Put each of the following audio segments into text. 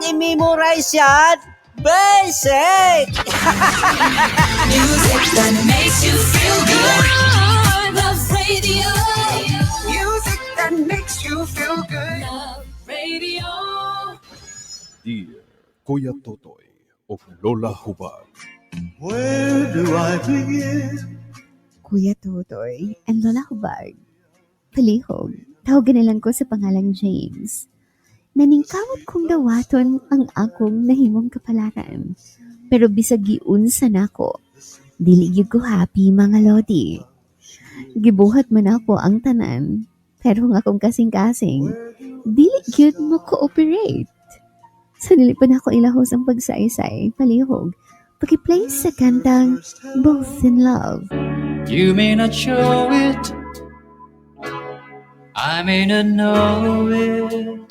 I-memorize yan. Basic! Music that makes you feel good. Love Radio. Music that makes you feel good. Love Radio. Dear Kuya Totoy of Lola Hubag. Where do I begin? Kuya Totoy and Lola Hubag. Palihog, tawagan na lang ko sa pangalang James. Naningkamot kong dawaton ang akong nahimong kapalaran. Pero bisag giunsa nako, dili gyud ko happy, mga lodi. Gibuhat man ako ang tanan, pero ang akong kasing-kasing, dili gyud mo cooperate. Sa dili pa nako ilahos ang pagsaysay, palihog, paki-play sa kantang Both in Love. You may not show it, I may not know it.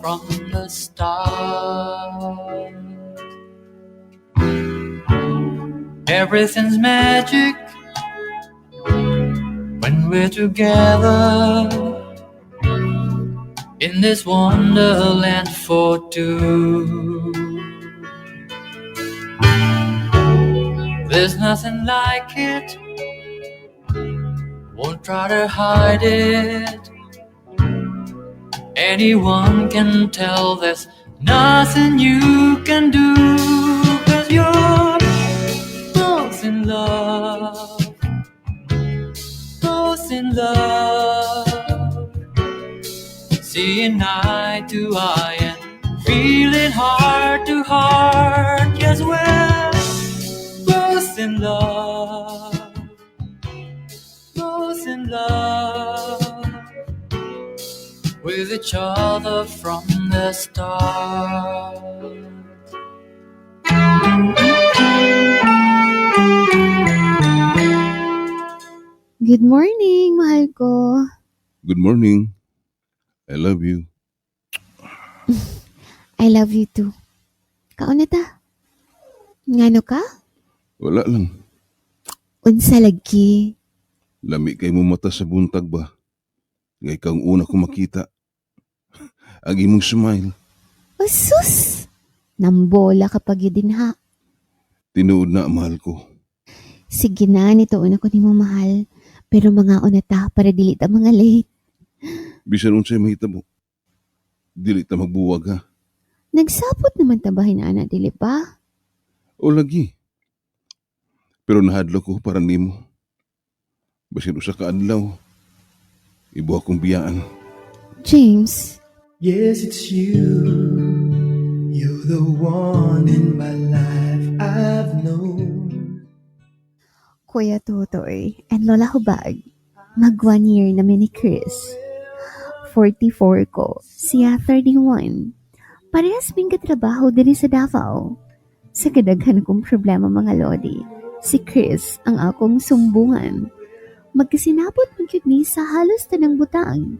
From the start. Everything's magic when we're together in this wonderland for two. There's nothing like it, won't try to hide it. Anyone can tell there's nothing you can do. 'Cause you're both in love, both in love. Seeing eye to eye and feeling heart to heart. Yes, we're both in love, both in love with each other from the start. Good morning, mahal ko. Good morning. I love you. I love you too. Kaon na ta. Ngano ka? Wala lang. Unsa lagi? Lami kay mo mata sa buntag ba? Nga ikaw ang una kong makita. Ang imong smile. Oh, sus! Nambola ka pag yun ha. Tinuod na, mahal ko. Sige na, nituon ako nimo, mahal. Pero mangaon na ta para dili ta mga late. Bisan unsay mahitabo, dili ta magbuwag ha. Nagsapot naman ta bahin ana, dili ba? O lagi. Pero nahadlok ko para nimo. Basin usa ka adlaw, ibo akong biyaan. James. Yes, it's you. You're the one in my life I've known. Kuya Totoy and Lola Hubag, mag 1 year na mi ni Chris. 44 ko, siya 31. Parehas ming katrabaho diri sa Davao. Sa kadaghan kong problema, mga lodi, si Chris ang akong sumbungan. Magkasinabot man gyud mi sa halos tanang butang.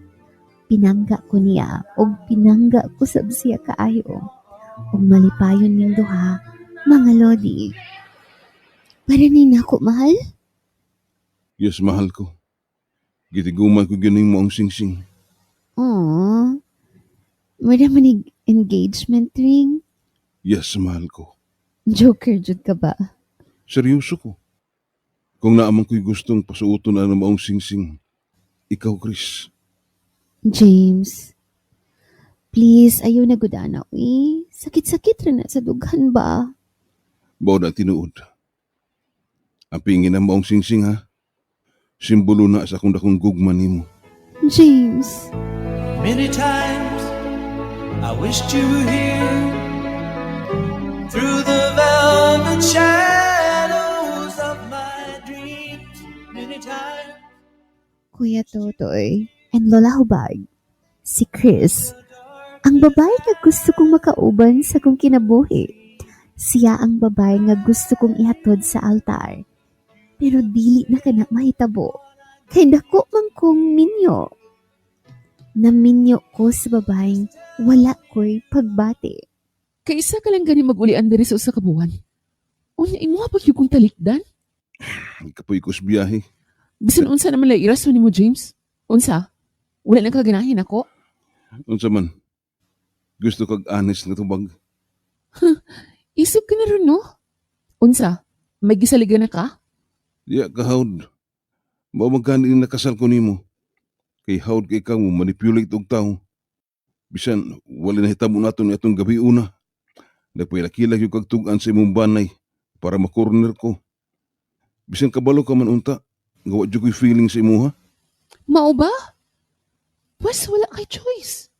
Pinangga ko niya og pinangga ko sab siya kaayo. Ug malipayon ming duha, mga lodi. Para ni nako, mahal? Yes, mahal ko. Gitigumay ko gyud nimo ang singsing. Aww. Mura man nig engagement ring. Yes, mahal ko. Joker jud ka ba? Seryoso ko. Kung naa man ko'y gustong pasuoton na ng maong singsing, ikaw, Chris. James, please, ayaw na gud ana, uy. Sakit-sakit ra na sa dughan ba? Mao na tinuod. Ampingi ang maong singsing ha. Simbolo na sa akong dakong gugma nimo. James. Many times I wished you were here through the velvet shadows of my dreams. Many times. Kuya Totoy and Lola Hubag, si Chris, ang babae nga gusto kong makauban sa kong kinabuhi. Siya ang babae nga gusto kong ihatod sa altar. Pero dili na kana mahitabo. Kay dako man kong minyo. Naminyo ko sa babaeng wala ko'y pagbati. Kaysa ka lang gani mag-ulian diri sa usa ka buwan. Unya imo pa gyud kong talikdan. Kapoy ko sa biyahe. Bisan unsa naman lay irason nimo James? Unsa? Wala nang kaganahin ako. Unsa man? Gusto kag honest nga tubag. Isip ka na ron, no? Unsa? May gisaligan na ka? Diya ka hawd. Mao man gani nakasal ko nimo. Kay hawd kay ka mo manipulate og tawo. Bisan wala na hitabo nato ni atong gabi una. Nagpailakilak yung kagtugan sa imong banay para makorner ko. Bisan kabalo ka man unta, nga wa jud ko'y feeling sa imuha. Mao ba? Pwes wala kay choice.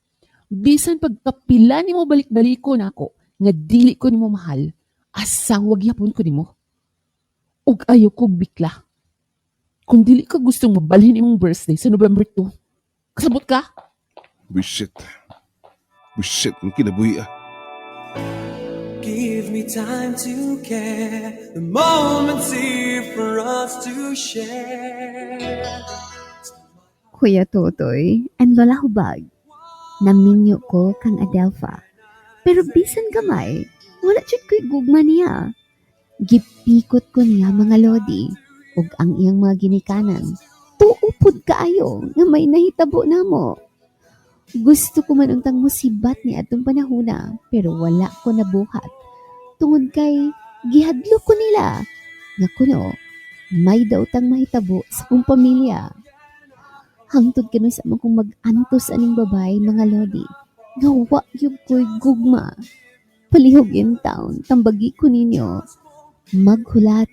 Bisan pagkapila nimo balik-baliko nako nga dili ko nimo mahal, asawa gyapon ko nimo. Ug ayaw ko bikla. Kung dili ka gustong mabalhin imong birthday sa November 2, kasabot ka? Bisit. Bisit ang kinabuhi ah. Give me time to care. The moment's here for us to share. Kuya Totoy and Lola Hubag. Naminyo ko kang Adelpha. Pero bisan gamay, wala jud ko'y gugma niya. Gipikot ko niya mga lodi ug ang iyang mga ginikanan. Tuo pud kaayo nga may nahitabo namo. Gusto ko man untang musibat ni atong panahona pero wala ko nabuhat. Tungod kay gihadlo ko nila nga kuno may daotang mahitabo sa kong pamilya. Hangtod kanu sa among kong mag-antos aning babae mga lodi. Nga wa gyud ko'y gugma. Palihog in town, tambagi ko ninyo. Maghulat,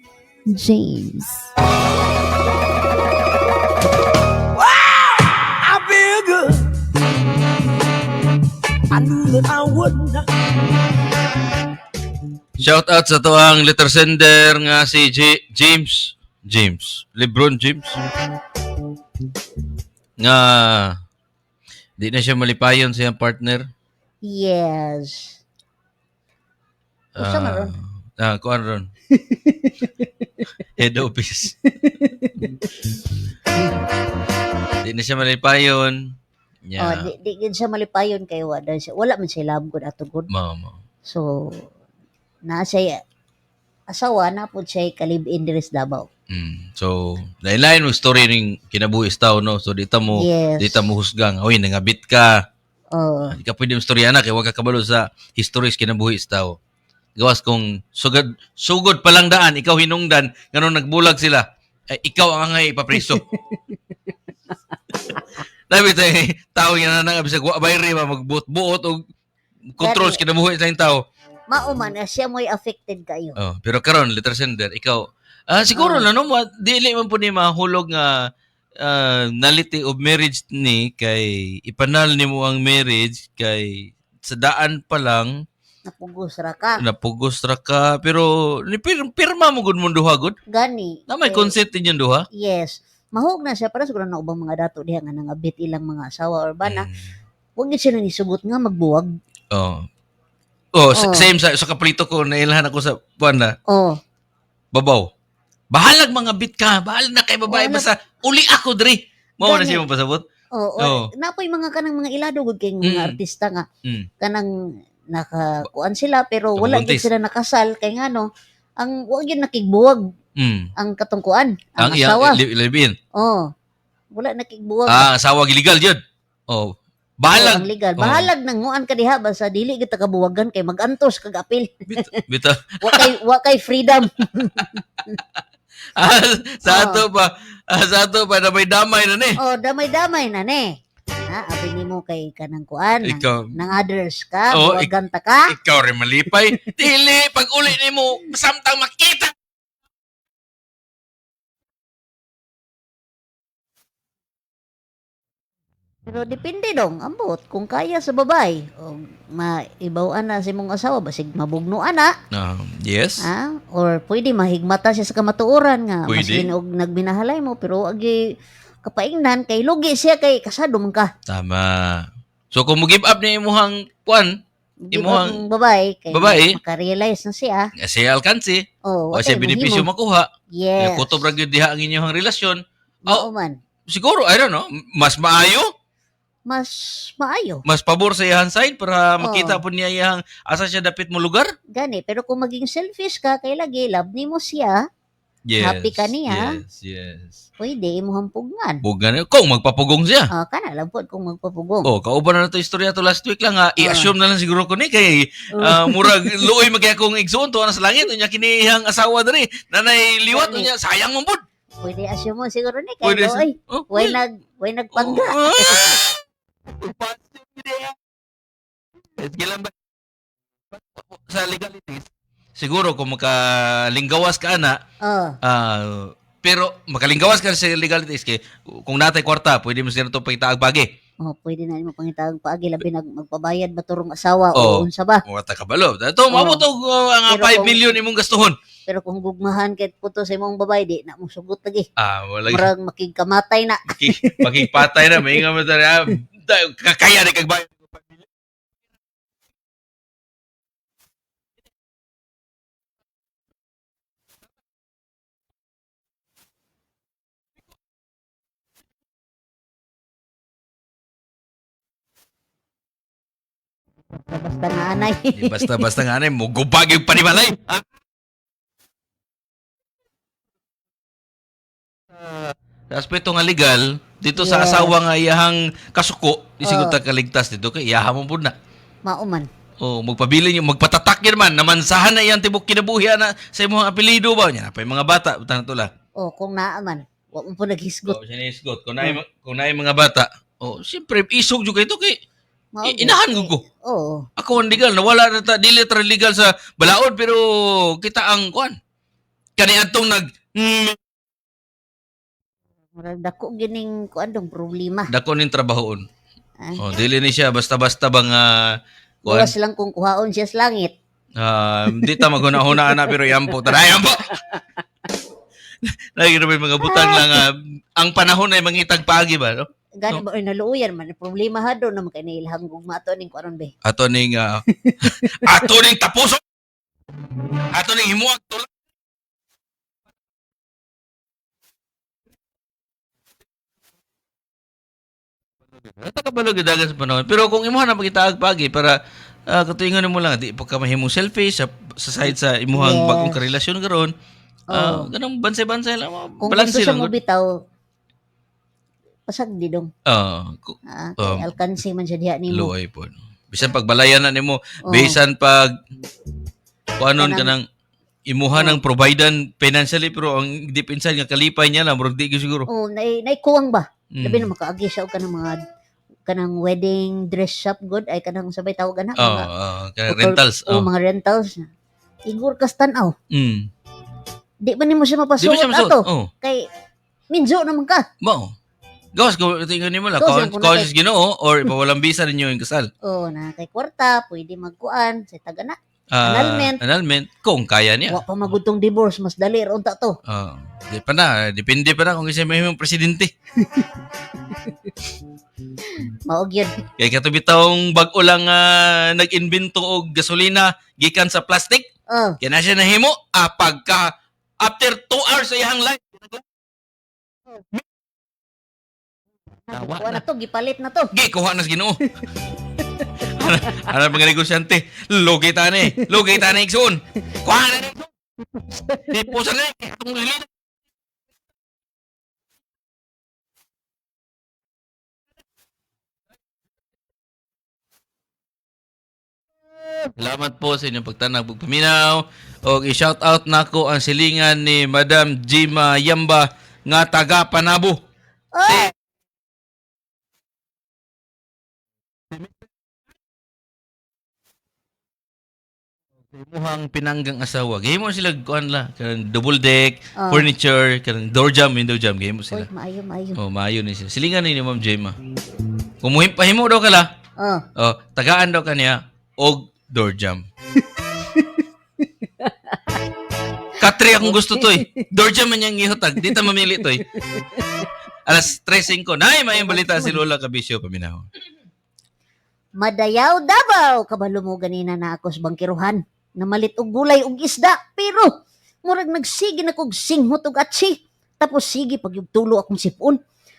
James. I feel good. I knew that I would not. Shout out sa tuang letter sender nga si James James LeBron James nga di na siya malipayon sa iyang partner. Yes. Usa man ron? Ah, kuan ron. Head office. Di na siya malipayon. Oh, Yeah. di gid siya malipayon kay wala siya. Wala man siya love gud ato gud. Mao mao. So naa siya asawa na pud siya kalib-in diri sa Davao. So, lain-lain mo story ning kinabuhi sa tao, no? So, di ta mo husgang. Oy, nangabit ka. Oh, Di ka pwede mo storya na kay wa ka kabalo sa history sa kinabuhi sa tao. Gawas kung sugod pa lang daan, ikaw hinungdan, nganong nagbulag sila, ay, ikaw ang angay ipapriso. Labi tayo, tao nga na nang bisag wa bayri ba magbuot-buot og control sa kinabuhi sa iyang tao. Mao man na siya mo'y affected kayo. Oh, pero karon letter sender, ikaw siguro na no dili man po ni mahulog nga nullity of marriage ni kay ipanal nimo ang marriage kay sa daan pa lang Napugos ra ka. napugos ra ka pero ni pirma mo gud mong duha gud Gani. na may eh, consent ninyong duha. Yes. Mahog na siya para siguro na ubang mga dato diha nga nangabit ilang mga asawa or bana. Wag gid sila nisugot nga magbuwag. Oh. Oh, Oh. same sa kaplito ko nailhan ako sa buwan na Oh. babaw. Bahalag mga bit ka, bahalag na kay babae Oh, basta uli ako diri. Mao na Gani. siya mapasabot. Oh, Oh. napoy mga kanang mga ilado gud kay mga artista nga kanang nakakuan sila pero wala gid Nabuntis. sila nakasal kay ngano ang wa gyud nakigbuwag ang katungkuan ang, Ang iyang asawa. live-in. Oh. Wala nakigbuwag. Ah, asawa illegal yun. Oh. Oh, Bahalag. ang legal. Oh. Bahalag nang nguan ka diha basta dili gid ta kabuwagan kay magantos kag apil. Bitaw. Wa kay freedom. Ah, sa ato pa, sa ato pa na may damay na ni. Oh, damay-damay na ni. Ha, abi nimo kay kanang kuan nang, Ikaw, nang others ka, Oh, buwagan ta ka. ikaw rin malipay. Dili, pag uli nimo, samtang makita. Pero depende dong, ambot kung kaya sa babae o maibaw na sa imong asawa basig mabugno ana, Yes. ah, or pwede mahigmata siya sa kamatuoran nga Pwede. maskin og nagminahalay mo pero agi kapaingnan kay lugi siya kay kasado man ka. Tama. So kung mo give up ni imuhang kuan, Give Imuhang up ang babae kay babae? makarealize na siya. siya alkansi, Oh, o siya benepisyo makuha, Yes. kutob ra gyud diha ang inyong relasyon. Mao man. Siguro, I don't know, mas maayo, Mas maayo. mas pabor sa iyang side para Oo. makita po niya iyang asa siya dapit mo lugar. Gani, pero kung maging selfish ka kay lagi love nimo siya, Yes. Happy ka niya. Yes, yes. pwede imuhang pugnan. Bugan kung magpapugong siya. Ah, kana lang pod kung magpapugong. Oh, kauban na nato istorya to last week lang ha. I-assume na lang siguro ko ni kay Oh. murag luoy magkaya kong igsoon tuwa na sa langit unya kini iyang asawa diri. Nanay liwat Gani. unya sayang man pud. Pwede assume mo siguro ni kay Pwede oy, Oh, way nag way nagpangga. Oh. Sige lang ba? Sa legalities, siguro kung makalinggawas ka ana, Oh, pero makalinggawas ka sa legalities kay kung natay kwarta, pwede mo sila ito pagitaag pagi. oh, pwede na nimo pangitag paagi labi nag magpabayad ba turong asawa Oh. o unsa ba. Wa ta kabalo. Ito, maabot og ang Pero 5 kung- million imong gastuhon. Pero kung gugmahan kay puto sa imong babae di na mo sugot lagi. Wala Murag makigkamatay na. makigpatay na mainga mo tara. Kakaya ni kag bayad. Basta nga anay. Di basta-basta nga na mo gubag yung panimalay. Ah. Sa aspeto nga legal, dito sa Yes. asawa nga iyahang kasuko, di siguro Oh. ta kaligtas dito kay iyaha mo pud na. Mao man. Oh, magpabilin yung magpatatak yun man, namansahan na iyang tibok kinabuhi na sa imong apelyido ba niya. Pa yung mga bata, butang tula. Oh, kung naa man, wa mo po naghisgot. Oh, siya nahisgot. Kung naay mga bata, oh, siyempre isog jud kay to kay Mao gyud. inahan gud ko. Oo. Ako ang legal, nawala na ta dili tra legal sa balaod pero kita ang kuan. Kani atong nag Murag dako gining kuan dong problema. dako ning trabahoon. Ah. Oh, dili ni siya basta-basta bang kuan. Gawas lang kung kuhaon siya sa langit. Di ta maghuna-huna ana pero yampo ta. Ay, yampo. Lagi na may mga butang lang ang panahon ay mangitag paagi ba no? Gani ba oy naluoyan man problema ha do na kay nailhang gugma ato ning kuan be. Ato ning ato ning tapuso. Ato ning himuag tula. Ata ka balog dagan sa panahon. Pero kung imuha na pagitaag pagi para katuingon mo lang di pa ka mahimong selfie sa side sa imuhang Yes. bagong karelasyon karon. Oo. Ganang bansay-bansay lang. Kung Balanse gusto siya lang. mo bitaw pasag di dong. Ah, kay alkansi man siya diha nimo. Luoy po. Bisan pagbalayan na nimo, Oo. bisan pag kuanon Kanang- kanang imuha ng providean financially pero ang deep inside nga kalipay niya lang murag di gyud siguro. Oh, nay naikuwang ba? Mm. Labi na makaagi siya og kanang mga kanang wedding dress shop good ay kanang sabay tawag ana Oh, mga kanang rentals. oh, Oh. mga rentals. Igor kas tan-aw. Di ba nimo siya Di ba mapasuot siya masuot? ato? Oh, Kay minzo naman ka. mao. Gawas ko tingnan nimo lang Gawas lang kung conscious Ginoo or ipawalang bisa ninyo yung kasal. Oh, na kay kwarta, pwede magkuan sa tagana. Annulment. Annulment. Annulment kung kaya niya. Wa pa magudtong divorce, mas dali ra unta to. Di pa na, depende pa na kung isa may presidente. Mao gyud. Kay katubitawng bag-o lang nag-invento og gasolina gikan sa plastic. Oh, Kaya na siya nahimo pagka after 2 hours sa iyang life. Tawa kuan na to, gipalit na to. Gi, kuha na sa Ginoo. Ana mga negosyante, lugi ta ni, lugi ta ni igsoon. Kuha na ni igsoon. Tipusan na ni, atong lilin. Salamat po sa inyong pagtanag pagpaminaw. Og i-shout out nako ang silingan ni Madam Jima Yamba nga taga Panabo. Oh, Imuhang pinanggang asawa. Gihimo sila kuan la, kanang double deck, Oh. furniture, kanang door jam, window jam, gihimo Uy, sila. maayo, maayo. Oh, maayo ni sila. Silingan ni Ma'am Jema. Kung pahimo daw kala, Oh. oh, tagaan daw kaniya og door jam. Katri akong gusto to eh. Door jam man niyang ihutag. Di ta mamili to eh. Alas 3:05. Nay, may balita si Lola Kabisyo paminaw. Madayaw Davao, kabalo mo ganina na ako sa bangkiruhan. Namalit og gulay og isda, pero murag nagsige na kog singhot og atsi. Tapos sige pag tulo akong sipon.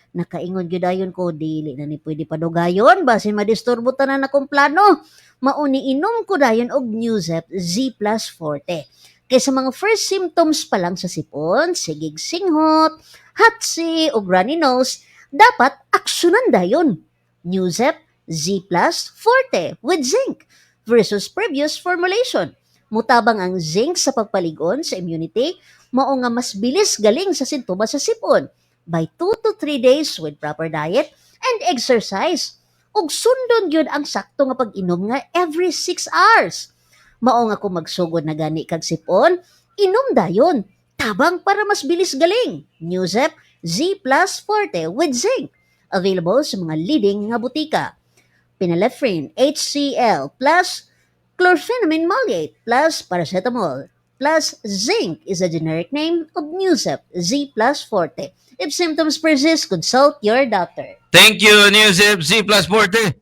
Nakaingon gyud dayon ko dili na ni pwede padugayon basin madisturbo tanan akong plano. Mauni inom ko dayon og Newsep Z Plus Forte. Kay sa mga first symptoms pa lang sa sipon, sigig singhot, hatsi ug runny nose, dapat aksyonan dayon. Newsep Z Plus Forte with zinc versus previous formulation. Mutabang ang zinc sa pagpaligon sa immunity, mao nga mas bilis galing sa sintomas sa sipon by 2 to 3 days with proper diet and exercise. Ug sundon gyud ang sakto nga pag-inom nga every 6 hours. Mao nga kung magsugod na gani kag sipon, inom dayon. Tabang para mas bilis galing. Newsep Z Plus Forte with zinc. Available sa mga leading nga butika. Phenylephrine HCl plus chlorphenamine maleate plus paracetamol plus zinc is a generic name of Newsep Z Plus Forte. If symptoms persist, consult your doctor. Thank you, Newsep Z Plus Forte.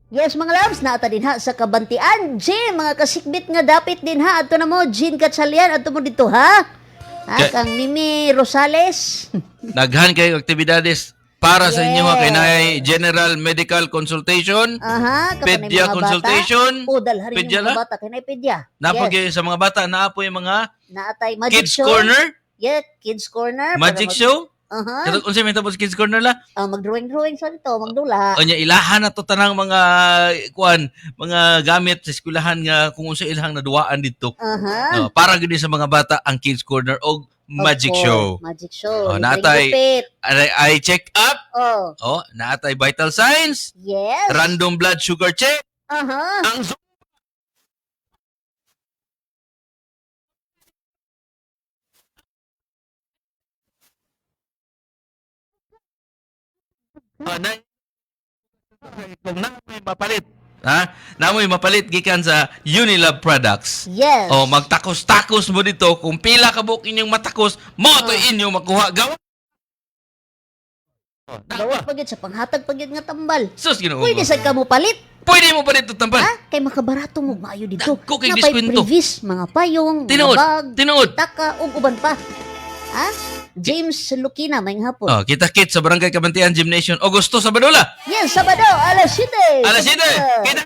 Yes, mga loves, naata din ha sa Kabantian. Jim, mga kasikbit nga dapit din ha. Adto na mo, Jean Katsalian, adto mo dito ha. Ha, kang Mimi Rosales. Daghan kayo aktibidades para sa inyo ha kay Yeah. naay General Medical Consultation, Aha, kapanay Pedya mga consultation, bata. O, dalharin Pedya yung mga la? bata. Kay pedya. Napag Yes. sa mga bata naa po yung mga Naatay magic Kids show. Corner, Yeah, Kids Corner. para Magic Show. Aha. Katong unsa may tapos Kids Corner la? Ah, mag-drawing-drawing sa dito, magdula. Unya ilahan na to tanang mga kuan, mga gamit sa eskwelahan nga kung unsa ilahang naduwaan didto. Aha. No, para gyud sa mga bata ang Kids Corner og Magic Of course, Show. Magic show. Oh, Libreng naatay- gupit. Ay, ay check up, Oh, oh, naatay vital signs, yes. random blood sugar check, Aha. ang na, kung namoy mapalit, ha? Namoy mapalit gikan sa Unilab Products. Yes. O magtakos-takos mo dito kung pila ka buok inyong matakos, mo to inyong makuha. Gawa. Oh, Gawas pa gyud sa panghatag pa gyud nga tambal. Sus, Ginoo. Pwede sad ka mo palit, Pwede mo pa dito tambal. ha? Kay makabarato mo maayo dito. Dagko kay Napay diskwento. previs, mga payong, mga Tinuod. bag, Tinuod. taka ug uban pa. Ha? James Lukina, may hapon. Oh, kita kit sa Barangay Kabantian Gymnasium, Augusto Sabadula. Yes, Sabado, alas 7. Alas 7. Kita